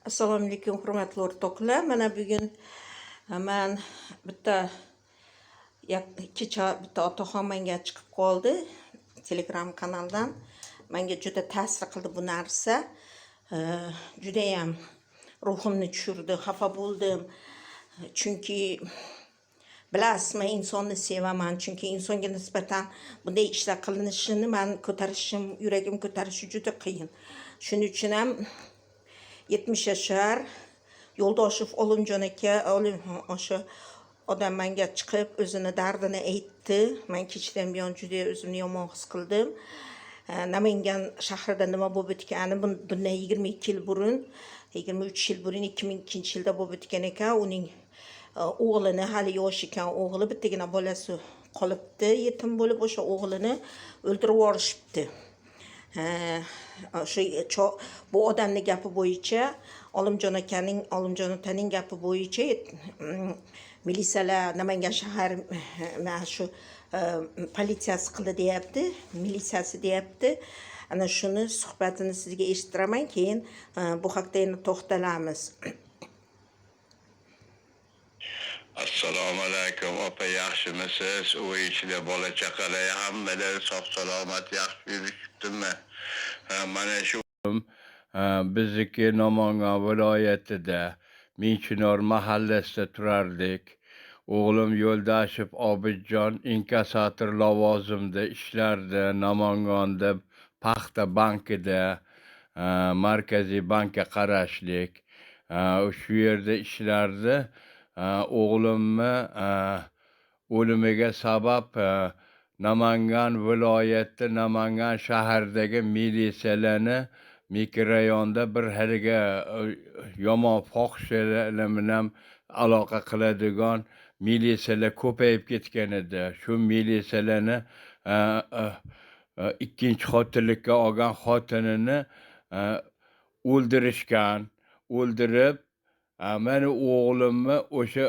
Assalomu alaykum, hurmatli o'rtoqlar. Mana bugun man bitta kecha bitta otaxon menga chiqib qoldi Telegram kanaldan. Menga juda ta'sir qildi bu narsa. Judayam ruhimni tushirdi, xafa bo'ldim. Chunki bilasiz, men insonni sevaman. Chunki insonga nisbatan bunday ishlar qilinishini man ko'tarishim, yuragim ko'tarishi juda qiyin. Shuning uchun ham 70 yashar Yo'ldoshev Olimjon aka, olim o'sha odam menga chiqib o'zini dardini aytdi. Men kechadan buyon juda o'zimni yomon his qildim. Namangan shahrida nima bo'lib o'tgani bundan 22 yil burun, 23 yil burun, 2002-yilda bo'lib o'tgan ekan. Uning o'g'lini, hali yosh ekan o'g'li, bittagina bolasi qolibdi yetim bo'lib, o'sha o'g'lini o'ldirib yuborishibdi. O'sha bu odamni gapi bo'yicha, Olimjon akaning, Olimjon otaning gapi bo'yicha militsiyalar, Namangan shahar mana shu politsiyasi qildi deyapti, militsiyasi deyapti. Ana shuni suhbatini sizga eshittiraman, keyin bu haqda yana to'xtalamiz. Assalomu alaykum opa, yaxshimisiz? Uy ichida bola chaqalar hammalari sog' salomat, yaxshi yurishibdimi? Ha, mana shu Bizniki Namangan viloyatida Mingchinor mahallasida turardik. O'g'lim Yo'ldashev Obidjon inkassator lavozimida ishlardi Namanganda paxta bankida, Markaziy bankka qarashlik. Shu yerda ishlardi. O'g'limni o'limiga sabab Namangan viloyati, Namangan shahridagi militsiyalarni mikrorayonda bir haligi yomon fohishalar bilan aloqa qiladigan militsiyalar ko'payib ketgan edi. Shu militsiyalarni ikkinchi xotinlikka olgan xotinini o'ldirishgan. O'ldirib, mani o'g'limni o'sha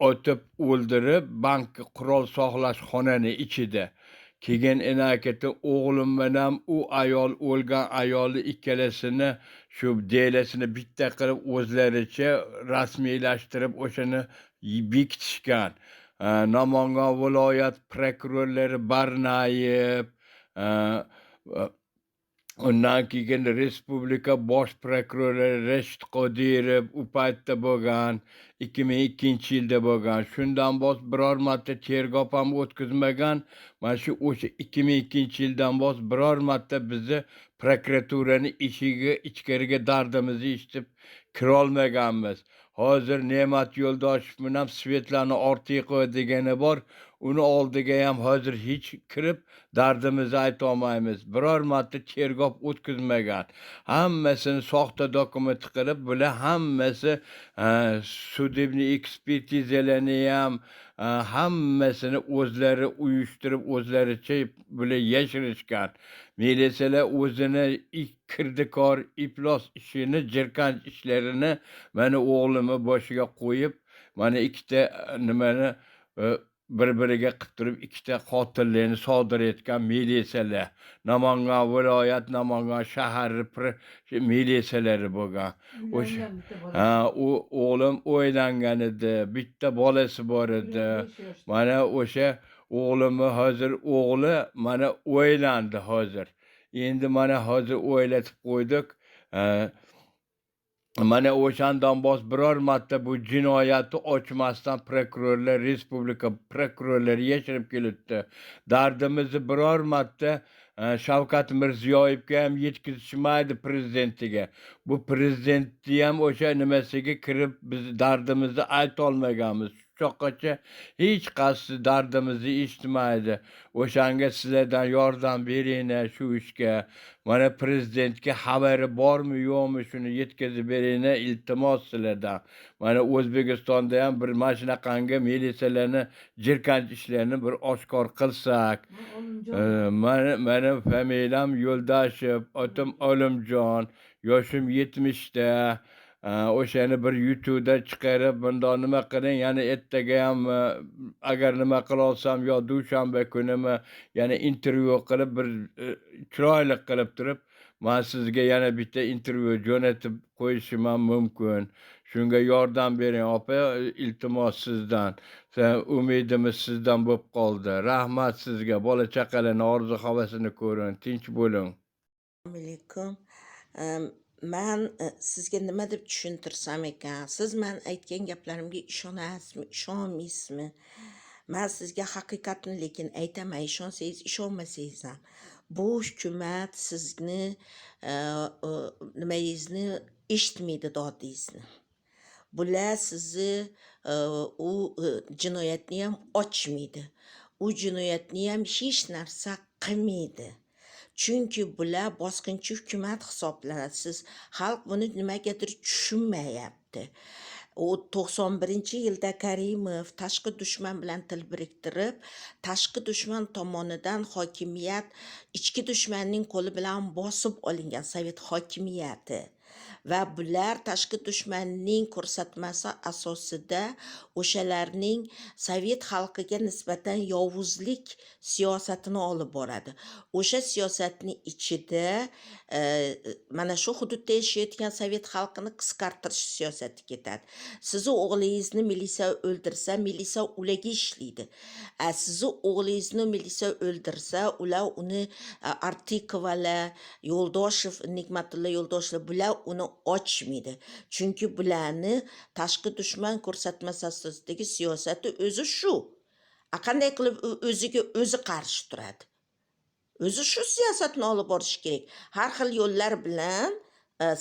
otib o'ldirib, bank qurol saqlash xonani ichida. Keyin enaketi o'g'lim bilan u ayol, o'lgan ayolni ikkalasini shu delasini bitta qilib, o'zlaricha rasmiylashtirib, o'shani bekitishgan. Namangan viloyat prokurorlari Barnayev, undan keyin respublika bosh prokurori Rashid Qodirov u paytda bo'lgan, 2002-yilda bo'lgan. Shundan bosh biror marta tergov ham o'tkazmagan. Mana shu o'sha 2002-yildan bosh biror marta bizni prokuraturani eshigiga ichkariga dardimizni eshitib kirolmaganmiz. Hozir Ne'mat Yo'ldoshev bilan Svetlana Ortiqova degani bor. Uni oldiga ham hozir hech kirib dardimizni aytolmaymiz. Biror marta tergov o'tkazmagan. Hammasini soxta dokument qilib, bular hammasi судебный ekspertizalarni ham hammasini o'zlari uyushtirib, o'zlaricha bular yashirishgan. Militsiyalar o'zini kirdikor, iflos ishini, jirkanch ishlarini mani o'g'limni boshiga qo'yib, mana ikkita nimani bir-biriga qilib turib, ikkita qotillikni sodir etgan militsiyalar. Namangan viloyat, Namangan shahari militsiyalari bo'lgan. O'sha ha, u o'g'lim uylangan edi, bitta bolasi bor edi. Mana o'sha o'g'limni hozir o'g'li mana uylandi hozir. Endi mana hozir o'ylatib qo'ydik. Mana o'shandan bosh biror marta bu jinoyatni ochmasdan prokurorlar, respublika prokurorlari yashirib kelibdi. Dardimizni biror marta Shavkat Mirziyoyevga ham yetkazishmaydi, prezidentiga. Bu prezidentni ham o'sha nimasiga kirib biz dardimizni aytolmaganmiz. Shu choqqacha hech qaysi dardimizni eshitmaydi. O'shanga sizlardan yordam beringlar shu ishga. Mana prezidentga xabari bormi, yo'qmi, shuni yetkazib beringlar, iltimos sizlardan. Mana O'zbekistonda ham bir mana shunaqangi militsiyalarni jirkanch ishlarini bir oshkor qilsak. Mani familiyam Yo'ldashev, otim Olimjon, yoshim 70 ta. O'shani bir YouTube'da chiqarib, bundoq nima qiling, yana ertaga ham agar nima qila olsam yo dushanba kunimi yana intervyu qilib, bir chiroyli qilib turib, Man sizga yana bitta intervyu jo'natib qo'yishim ham mumkin. Shunga yordam bering opa, iltimos sizdan. Umidimiz sizdan bo'lib qoldi. Rahmat sizga. Bola chaqalarni orzu havasini ko'ring. Tinch bo'ling. Assalomu alaykum. Man sizga nima deb tushuntirsam ekan? Siz man aytgan gaplarimga ishonasizmi, ishonmaysizmi? Man sizga haqiqatni lekin aytaman, ishonsangiz, ishonmasangiz ham. Bu hukumat sizni nimangizni eshitmaydi, dodingizni. Bular sizni u jinoyatni ham ochmaydi. U jinoyatni ham hech narsa qilmaydi. Chunki bular bosqinchi hukumat hisoblanadi. Siz xalq buni nimagadir tushunmayapti. U 91-yilda Karimov tashqi dushman bilan til biriktirib, tashqi dushman tomonidan hokimiyat ichki dushmanning qo'li bilan bosib olingan sovet hokimiyati va bular tashqi dushmanning ko'rsatmasi asosida o'shalarning sovet xalqiga nisbatan yovuzlik siyosatini olib boradi. O'sha siyosatni ichida mana shu hududda yashayotgan sovet xalqini qisqartirish siyosati ketadi. Sizni o'g'lingizni militsiya o'ldirsa, militsiya ularga ishlaydi. A sizni o'g'lingizni militsiya o'ldirsa, ular uni Artikovalar, Yo'ldoshev, Nigmatulla Yo'ldoshev, bular uni ochmaydi. Chunki bularni tashqi dushman ko'rsatmasi asosidagi siyosati o'zi shu. A qanday qilib u o'ziga o'zi qarshi turadi? O'zi shu siyosatni olib borish kerak. Har xil yo'llar bilan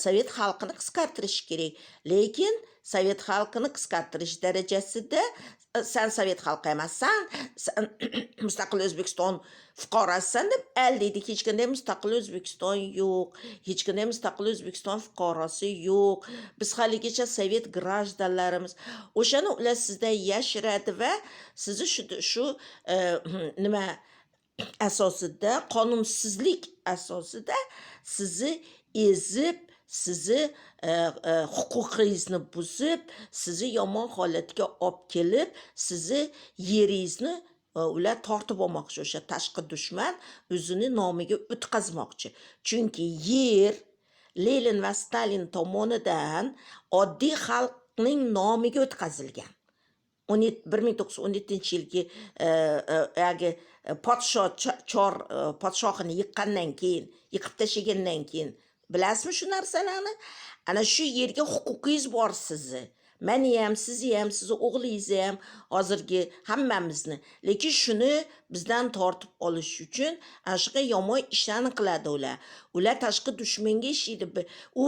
sovet xalqini qisqartirish kerak. Lekin sovet xalqini qisqartirish darajasida san sovet xalqi emassan, san mustaqil O'zbekiston fuqarosisan deb aldaydi. Hech qanday mustaqil O'zbekiston yo'q. Hech qanday mustaqil O'zbekiston fuqarosi yo'q. Biz haligacha sovet граждан larimiz. O'shani ular sizdan yashiradi va sizni shu nima asosida, qonunsizlik asosida sizni ezib, sizni huquqingizni buzib, sizni yomon holatga olib kelib, sizni yeringizni ular tortib olmoqchi. O'sha tashqi dushman o'zini nomiga o'tkazmoqchi. Chunki yer Lenin va Stalin tomonidan oddiy xalqning nomiga o'tkazilgan. 1917-yilgi yagi podsho chor podshohini yiqqandan keyin, yiqib tashlagandan keyin, bilasizmi shu narsalarni? Ana shu yerga huquqingiz bor sizni. Mani ham, sizni ham, sizni o'g'lingizni ham, hozirgi hammamizni. Lekin shuni bizdan tortib olish uchun ana shunaqa yomon ishlarni qiladi ular. Ular tashqi dushmanga ishlaydi. U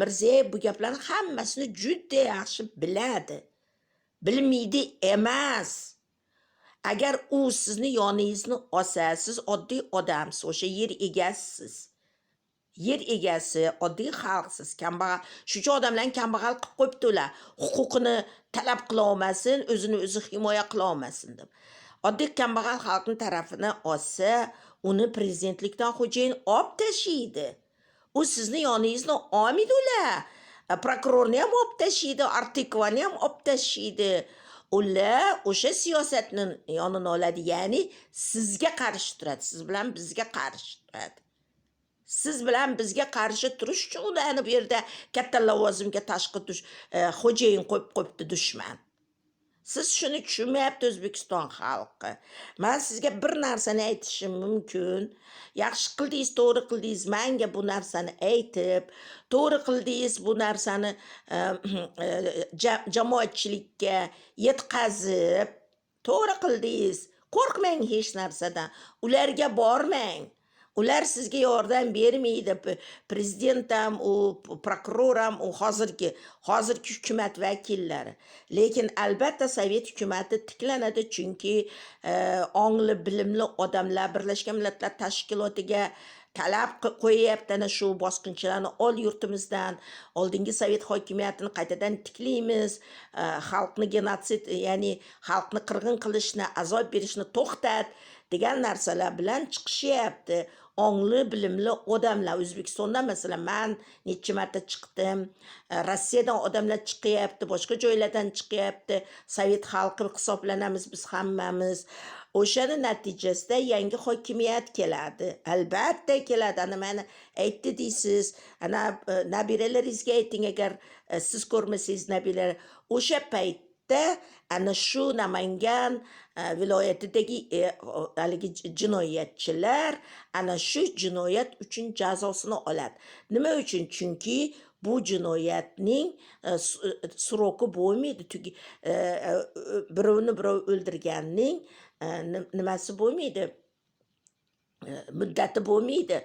Mirziyoyev bu gaplarni hammasini juda yaxshi biladi. Bilmaydi emas. Agar u sizni yoningizni olsa, siz oddiy odamsiz, o'sha yer egasisiz. Yer egasi, oddiy xalqsiz, kambag'al. Shuncha odamlarni kambag'al qilib qo'yibdi ular. Huquqini talab qila olmasin, o'zini o'zi himoya qila olmasin deb. Oddiy kambag'al xalqni tarafini olsa, uni prezidentlikdan xo'jayin olib tashlaydi. U sizni yoningizni olmaydi ular. Prokurorni ham olib tashlaydi, Artikovani ham olib tashlaydi. Ular o'sha siyosatni yonini oladi, ya'ni sizga qarshi turadi, siz bilan bizga qarshi turadi. Siz bilan bizga qarshi turish uchun ularni bu yerda katta lavozimga tashqi xo'jayin qo'yib qo'yibdi dushman. Siz shuni tushunmayapti O'zbekiston xalqi. Man sizga bir narsani aytishim mumkin. Yaxshi qildingiz, to'g'ri qildingiz menga bu narsani aytib, to'g'ri qildingiz bu narsani jamoatchilikka yetkazib, to'g'ri qildingiz. Qo'rqmang hech narsadan. Ularga bormang. Ular sizga yordam bermaydi. Prezident ham, u prokuror ham, u hozirgi hukumat vakillari. Lekin albatta sovet hukumati tiklanadi, chunki ongli, bilimli odamlar Birlashgan Millatlar Tashkilotiga talab qo'yyapti ana shu bosqinchilarni ol yurtimizdan, oldingi sovet hokimiyatini qaytadan tiklaymiz, xalqni genotsid, ya'ni xalqni qirg'in qilishni, azob berishni to'xtat degan narsalar bilan chiqishyapti. Ongli, bilimli odamlar O'zbekistonda, masalan, man necha marta chiqdim, Rossiyadan odamlar chiqyapti, boshqa joylardan chiqyapti. Sovet xalqi hisoblanamiz biz hammamiz. O'shani natijasida yangi hokimiyat keladi. Albatta keladi. Ana mani aytdi deysiz. Ana nabiralaringizga ayting, agar siz ko'rmasangiz nabiralar. O'sha paytda ana shu Namangan viloyatidagi haligi jinoyatchilar ana shu jinoyat uchun jazosini oladi. Nima uchun? Chunki bu jinoyatning срок i bo'lmaydi. Birovni birov o'ldirganning nimasi bo'lmaydi? Muddati bo'lmaydi.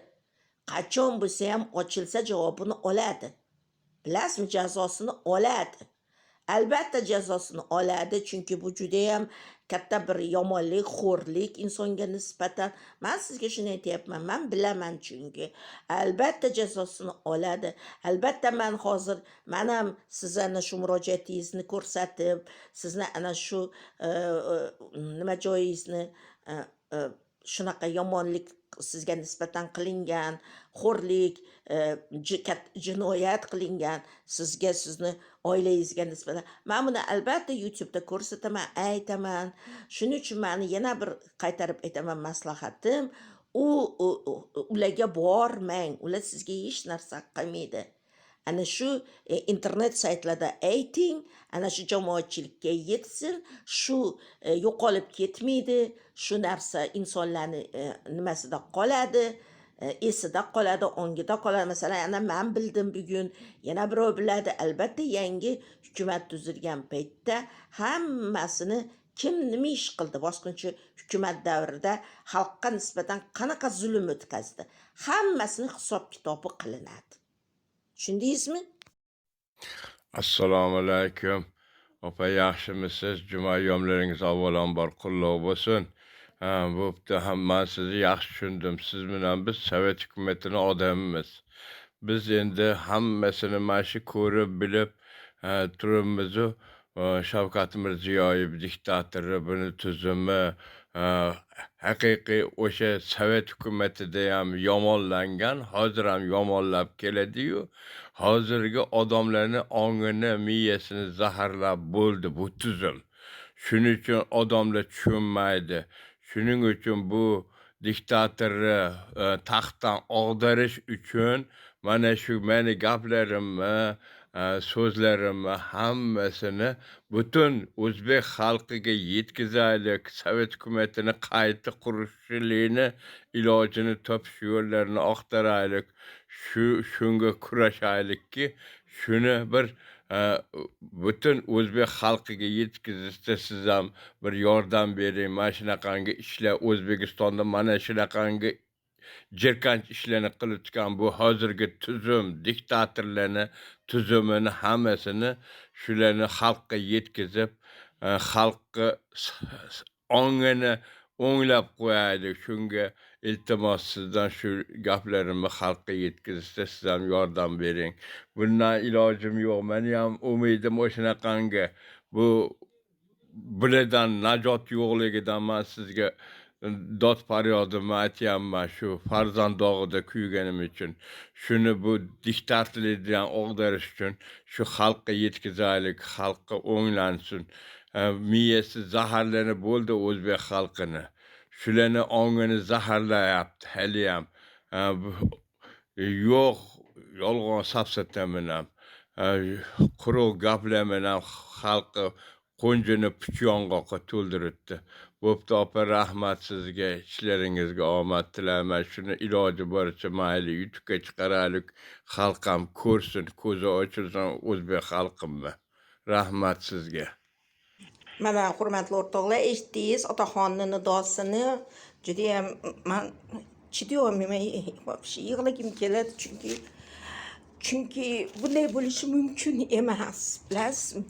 Qachon bo'lsa ham ochilsa, javobini oladi. Bilasizmi, jazosini oladi. Albatta jazosini oladi, chunki bu judayam katta bir yomonlik, xo'rlik insonga nisbatan. Man sizga shuni aytyapman, man bilaman chunki. Albatta jazosini oladi. Albatta man hozir, man ham siz ana shu murojaatingizni ko'rsatib, sizni ana shu nima joyingizni, shunaqa yomonlik sizga nisbatan qilingan, xo'rlik, jinoyat qilingan sizga, sizni oilangizga nisbatan. Man buni albatta YouTube'da ko'rsataman, aytaman. Shuning uchun mani yana bir qaytarib aytaman, maslahatim: u ularga bormang, ular sizga hech narsa qilmaydi. Ana shu internet saytlarda ayting, ana shu jamoatchilikka yetsin, shu yo'qolib ketmaydi, shu narsa insonlarni nimasida qoladi, esida qoladi, ongida qoladi. Masalan, ana man bildim bugun, yana birov biladi. Albatta yangi hukumat tuzilgan paytda hammasini, kim nima ish qildi, bosqinchi hukumat davrida xalqqa nisbatan qanaqa zulm o'tkazdi, hammasini hisob kitobi qilinadi. Tushundingizmi? Assalomu alaykum. Opa, yaxshimisiz? Juma ayyomlaringiz avvalambor qutlug' bo'lsin. Ha, bo'pti. Ham man sizni yaxshi tushundim. Siz bilan biz Sovet hukumatini odamimiz. Biz endi hammasini mana shu ko'rib, bilib turibmizu. Shavkat Mirziyoyev diktatori, buni tuzumi haqiqiy o'sha Sovet hukumatida ham yomonlangan, hozir ham yomonlab keladi-yu, hozirgi odamlarni ongini, miyasini zaharlab bo'ldi bu tuzum. Shuning uchun odamlar tushunmaydi. Shuning uchun bu diktatorni taxtdan ag'darish uchun mana shu meni gaplarimni, so'zlarimni hammasini butun o'zbek xalqiga yetkazaylik. Sovet hukumatini qayta qurishlikni ilojini topish yo'llarini axtaraylik. Shunga kurashaylikki, shuni bir butun o'zbek xalqiga yetkazishda siz ham bir yordam bering. Mana shunaqangi ishlar O'zbekistonda, mana shunaqangi jirkanch ishlarni qilayotgan bu hozirgi tuzum, diktatorlarni tuzumini hammasini, shularni xalqqa yetkazib, xalqqa ongini o'nglab qo'yaylik. Shunga iltimos sizdan, shu gaplarimni xalqqa yetkazishda siz ham yordam bering. Bundan ilojim yo'q. Meni ham umidim o'shanaqangi, bu bulardan najot yo'qligidan man sizga dod faryodimni aytyapman, shu farzand dog'ida kuyganim uchun. Shuni bu diktatorlikdan ag'darish uchun shu xalqqa yetkazaylik, xalqqa o'nglansin. Miyasi zaharlanib bo'ldi o'zbek xalqini. Shularni ongini zaharlayapti haliyam. Yo'q, yolg'on safsata bilan, quruq gaplar bilan xalqni qo'njini puch yong'oqqa to'ldiribdi. Bo'pti, opa, rahmat sizga, ishlaringizga omad tilayman. Shuni iloji boricha mayli YouTube'ga chiqaraylik, xalq ham ko'rsin, ko'zi ochilsin o'zbek xalqimni. Rahmat sizga. Mana, hurmatli o'rtoqlar, eshitdingiz otaxonni nidosini. Judayam man chidayolmayman, вообще yig'lagim keladi, chunki bunday bo'lishi mumkin emas, bilasizmi?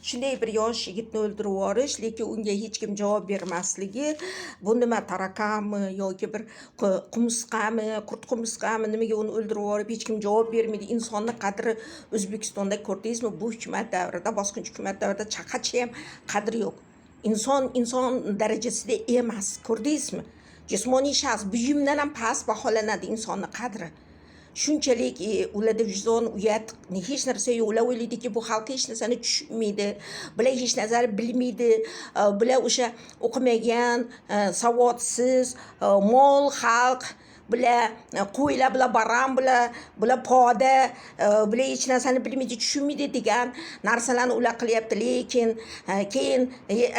Shunday bir yosh yigitni o'ldirib yuborish, lekin unga hech kim javob bermasligi, bu nima, таракан mi yoki bir qumursqami, qurt qumursqami, nimaga uni o'ldirib yuborib, hech kim javob bermaydi? Insonni qadri O'zbekistonda, ko'rdingizmi, bu hukumat davrida, bosqinchi hukumat davrida chaqacha ham qadri yo'q. Inson inson darajasida emas, ko'rdingizmi? Jismoniy shaxs buyumdan ham past baholanadi insonni qadri. Shunchalik ularda vijdon, uyat, hech narsa yo'q. Ular o'ylaydiki, bu xalq hech narsani tushunmaydi, bular hech narsani bilmaydi, bular o'sha o'qimagan, savodsiz, mol xalq, bular qo'ylar, bular баран, bular poda, bular hech narsani bilmaydi, tushunmaydi degan narsalarni ular qilyapti. Lekin keyin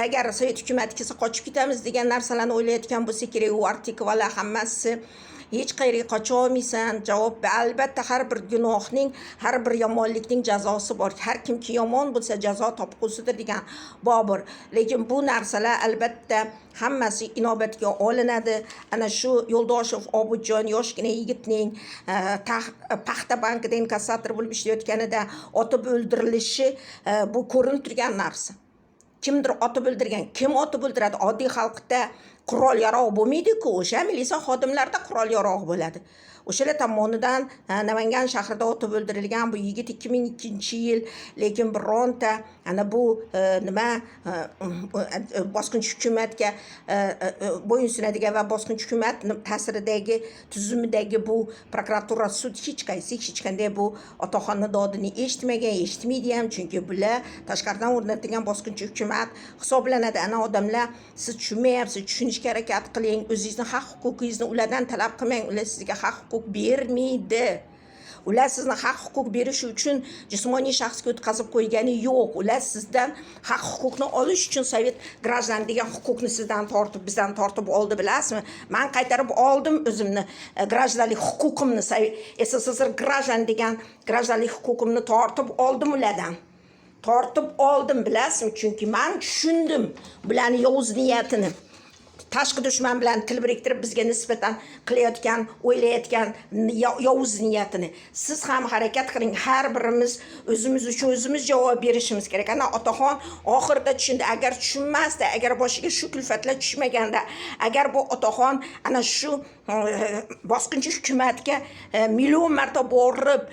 agar sovet hukumati kelsa, qochib ketamiz degan narsalarni o'ylayotgan bo'lsa kerak u Artikovalar hammasi. Hech qayerga qocha olmaysan. Javob, albatta, har bir gunohning, har bir yomonlikning jazosi bor. Har kimki yomon bo'lsa, jazo topqusidir degan Bobur. Lekin bu narsalar, albatta, hammasi inobatga olinadi. Ana shu Yo'ldoshev Obidjon, yoshgina yigitning paxta bankida inkassator bo'lib ishlayotganida otib o'ldirilishi, bu ko'rinib turgan narsa. Kimdir otib o'ldirgan. Kim otib o'ldiradi? Oddiy xalqda qurol yarog' bo'lmaydiku, o'sha militsiya xodimlarida qurol yarog' bo'ladi. O'shalar tomonidan Namangan shahrida otib o'ldirilgan bu yigit 2002-yil. Lekin bironta ana bu nima, bosqinchi hukumatga bo'ysunadigan va bosqinchi hukumat ta'siridagi, tuzumidagi bu prokuratura, sud, hech qaysi hech qanday bu otaxonni dodini eshitmagan, eshitmaydi ham, chunki bular tashqaridan o'rnatilgan bosqinchi hukumat hisoblanadi. Ana odamlar, siz tushunmayapsiz, tushunishga harakat qiling. O'zingizni haq huquqingizni ulardan talab qilmang, ular sizga haq huquq bermaydi. Ular sizni haq huquq berishi uchun jismoniy shaxsga o'tkazib qo'ygani yo'q. Ular sizdan haq huquqni olish uchun sovet граждан degan huquqni sizdan tortib, bizdan tortib oldi, bilasizmi? Man qaytarib oldim o'zimni граждан lik huquqimni, СССР граждан degan граждан lik huquqimni tortib oldim ulardan, tortib oldim, bilasizmi? Chunki man tushundim bularni yovuz niyatini, tashqi dushman bilan til biriktirib bizga nisbatan qilayotgan, o'ylayotgan yovuz niyatini. Siz ham harakat qiling, har birimiz o'zimiz uchun o'zimiz javob berishimiz kerak. Ana otaxon oxirida tushundi. Agar tushunmasdi, agar boshiga shu kulfatlar tushmaganda, agar bu otaxon ana shu bosqinchi hukumatga million marta borib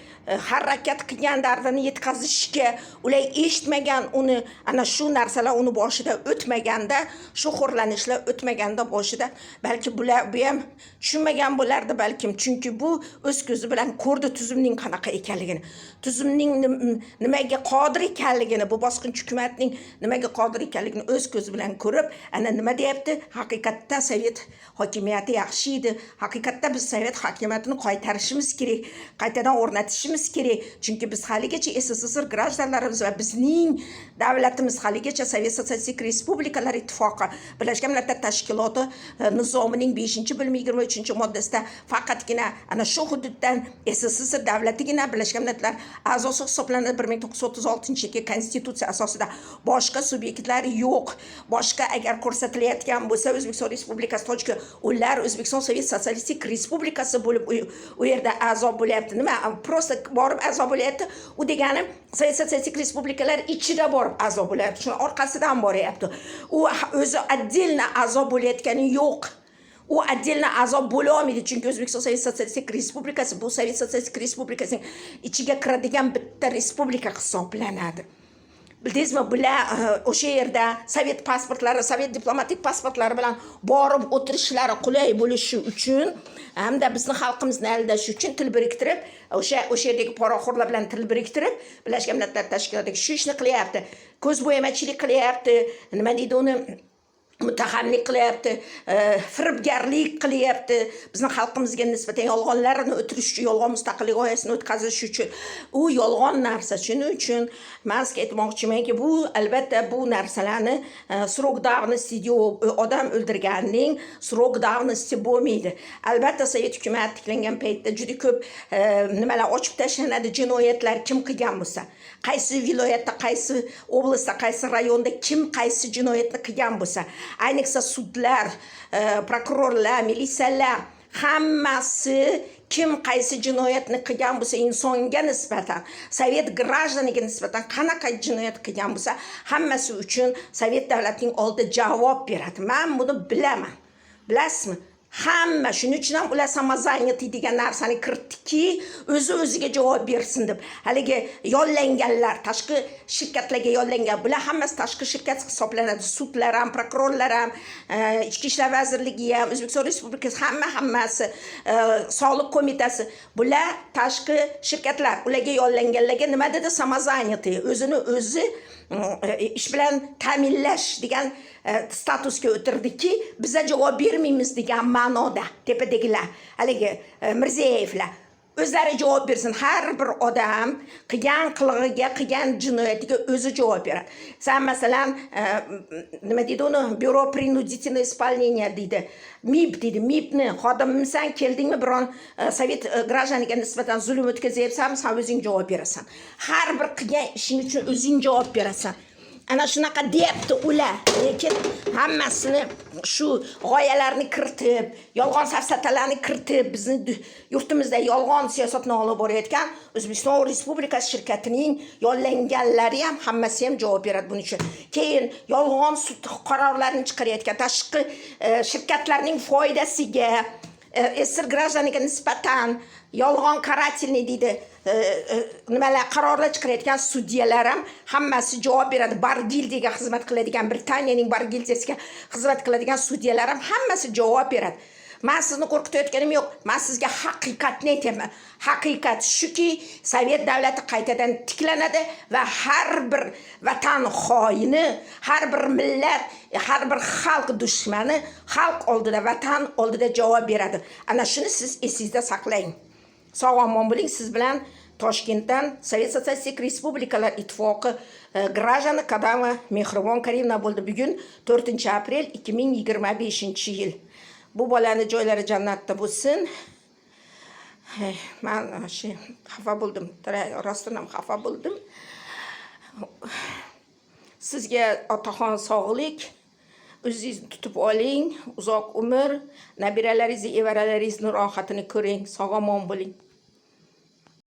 harakat qilgan dardini yetkazishga, ular eshitmagan uni, ana shu narsalar uni boshida o'tmaganda, shu xo'rlanishlar o'tmaganda boshida, balki bular, bu ham tushunmagan bo'lardi balkim. Chunki bu o'z ko'zi bilan ko'rdi tuzumning qanaqa ekanligini, tuzumning nimaga qodir ekanligini, bu bosqinchi hukumatning nimaga qodir ekanligini o'z ko'zi bilan ko'rib, ana nima deyapti: haqiqatda sovet hokimiyati yaxshi edi, haqiqatda biz sovet hokimiyatini qaytarishimiz kerak, qaytadan o'rnatishimiz kerak, chunki biz haligacha СССР граждан larimiz va bizning davlatimiz haligacha Sovet Sotsialistik Respublikalar Ittifoqi, Birlashgan Millatlar Tashkiloti nizomining 5-bo'limi 23-moddasida faqatgina ana shu hududdan СССР davlatigina Birlashgan Millatlar a'zosi hisoblanadi 1936-yilgi konstitutsiya asosida. Boshqa subyektlar yo'q. Boshqa agar ko'rsatilayotgan bo'lsa, O'zbekiston Respublikasi, Tojikiston, ular O'zbekiston Sovet Sotsialistik Respublikasi bo'lib u yerda a'zo bo'lyapti. Nima, просто borib a'zo bo'lyapti, u degani Sovet Sotsialistik Respublikalar ichida borib a'zo bo'lyapti, shuni orqasidan boryapti. U o'zi отдельно a'zo bo'layotgani yo'q, u отдельно a'zo bo'la olmaydi, chunki O'zbekiston Sovet Sotsialistik Respublikasi bu Sovet Sotsialistik Respublikasining ichiga kiradigan bitta respublika hisoblanadi, bildingizmi? Bular o'sha yerda sovet pasportlari, sovet diplomatik pasportlari bilan borib o'tirishlari qulay bo'lishi uchun hamda bizni xalqimizni aldash uchun til biriktirib, o'sha yerdagi poraxo'rlar bilan til biriktirib, Birlashgan Millatlar Tashkilotidagi shu ishni qilyapti, ko'zbo'yamachilik qilyapti, nima deydi uni, muttahamlik qilyapti, firibgarlik qilyapti bizni xalqimizga nisbatan, yolg'onlarni o'tirish uchun, yolg'on mustaqillik g'oyasini o'tkazish uchun. U yolg'on narsa. Shuning uchun man sizga aytmoqchimanki, bu, albatta, bu narsalarni срок давности yo'q, odam o'ldirganning срок давности bo'lmaydi. Albatta, sovet hukumati tiklangan paytda juda ko'p nimalar ochib tashlanadi, jinoyatlar kim qilgan bo'lsa, qaysi viloyatda, qaysi oblastda, qaysi rayonda kim qaysi jinoyatni qilgan bo'lsa, ayniqsa sudlar, prokurorlar, militsiyalar, hammasi kim qaysi jinoyatni qilgan bo'lsa, insonga nisbatan, sovet граждан iga nisbatan qanaqa jinoyat qilgan bo'lsa, hammasi uchun sovet davlatining oldida javob beradi. Man buni bilaman, bilasizmi? Hamma shuning uchun ham ular самозанятый degan narsani kiritdiki, o'zi o'ziga javob bersin deb. Haligi yollanganlar, tashqi shirkatlarga yollangan, bular hammasi tashqi shirkat hisoblanadi. Sudlar ham, prokurorlar ham, Ichki ishlar vazirligi ham, O'zbekiston Respublikasi, hamma hammasi, soliq qo'mitasi, bular tashqi shirkatlar. Ularga yollanganlarga nima dedi? Самозанятый, o'zini o'zi ish bilan ta'minlash degan statusga o'tirdiki, biza javob bermaymiz degan ma'noda. Tepadagilar, haligi Mirziyoyevlar o'zlari javob bersin. Har bir odam qilgan qilig'iga, qilgan jinoyatiga o'zi javob beradi. San, masalan, nima deydi uni, бюро принудительного исполнения deydi, МИБ deydi, MIBni xodimimisan, keldingmi, biron sovet граждан iga nisbatan zulm o'tkazyapsanmi, san o'zing javob berasan. Har bir qilgan ishing uchun o'zing javob berasan. Ana shunaqa deyapti ular. Lekin hammasini shu g'oyalarni kiritib, yolg'on safsatalarni kiritib, bizni yurtimizda yolg'on siyosatni olib borayotgan O'zbekiston Respublikasi shirkatining yollanganlari ham, hammasi ham javob beradi buning uchun. Keyin yolg'on sud qarorlarini chiqarayotgan tashqi shirkatlarning foydasiga SSSR граждан iga nisbatan yolg'on карательный deydi, nimalar, qarorlar chiqarayotgan sudyalar ham hammasi javob beradi. Bar gildiyaga xizmat qiladigan, Britaniyaning bar gildiyasiga xizmat qiladigan sudyalar ham hammasi javob beradi. Man sizni qo'rqitayotganim yo'q, man sizga haqiqatni aytyapman. Haqiqat shuki, sovet davlati qaytadan tiklanadi va har bir vatan xoini, har bir millat, har bir xalq dushmani xalq oldida, vatan oldida javob beradi. Ana shuni siz esingizda saqlang. Sog' omon bo'ling. Siz bilan Toshkentdan Sovet Sotsialistik Respublikalar Ittifoqi граждан i Kadama Mehribon Karimovna bo'ldi. Bugun 4 aprel 2025 yil. Bu bolani joylari jannatda bo'lsin. Man shu xafa bo'ldim, rostdan ham xafa bo'ldim. Sizga, otaxon, sog'lik, o'zingizni tutib oling, uzoq umr, nabiralaringizni, evaralaringizni rohatini ko'ring. Sog' omon bo'ling.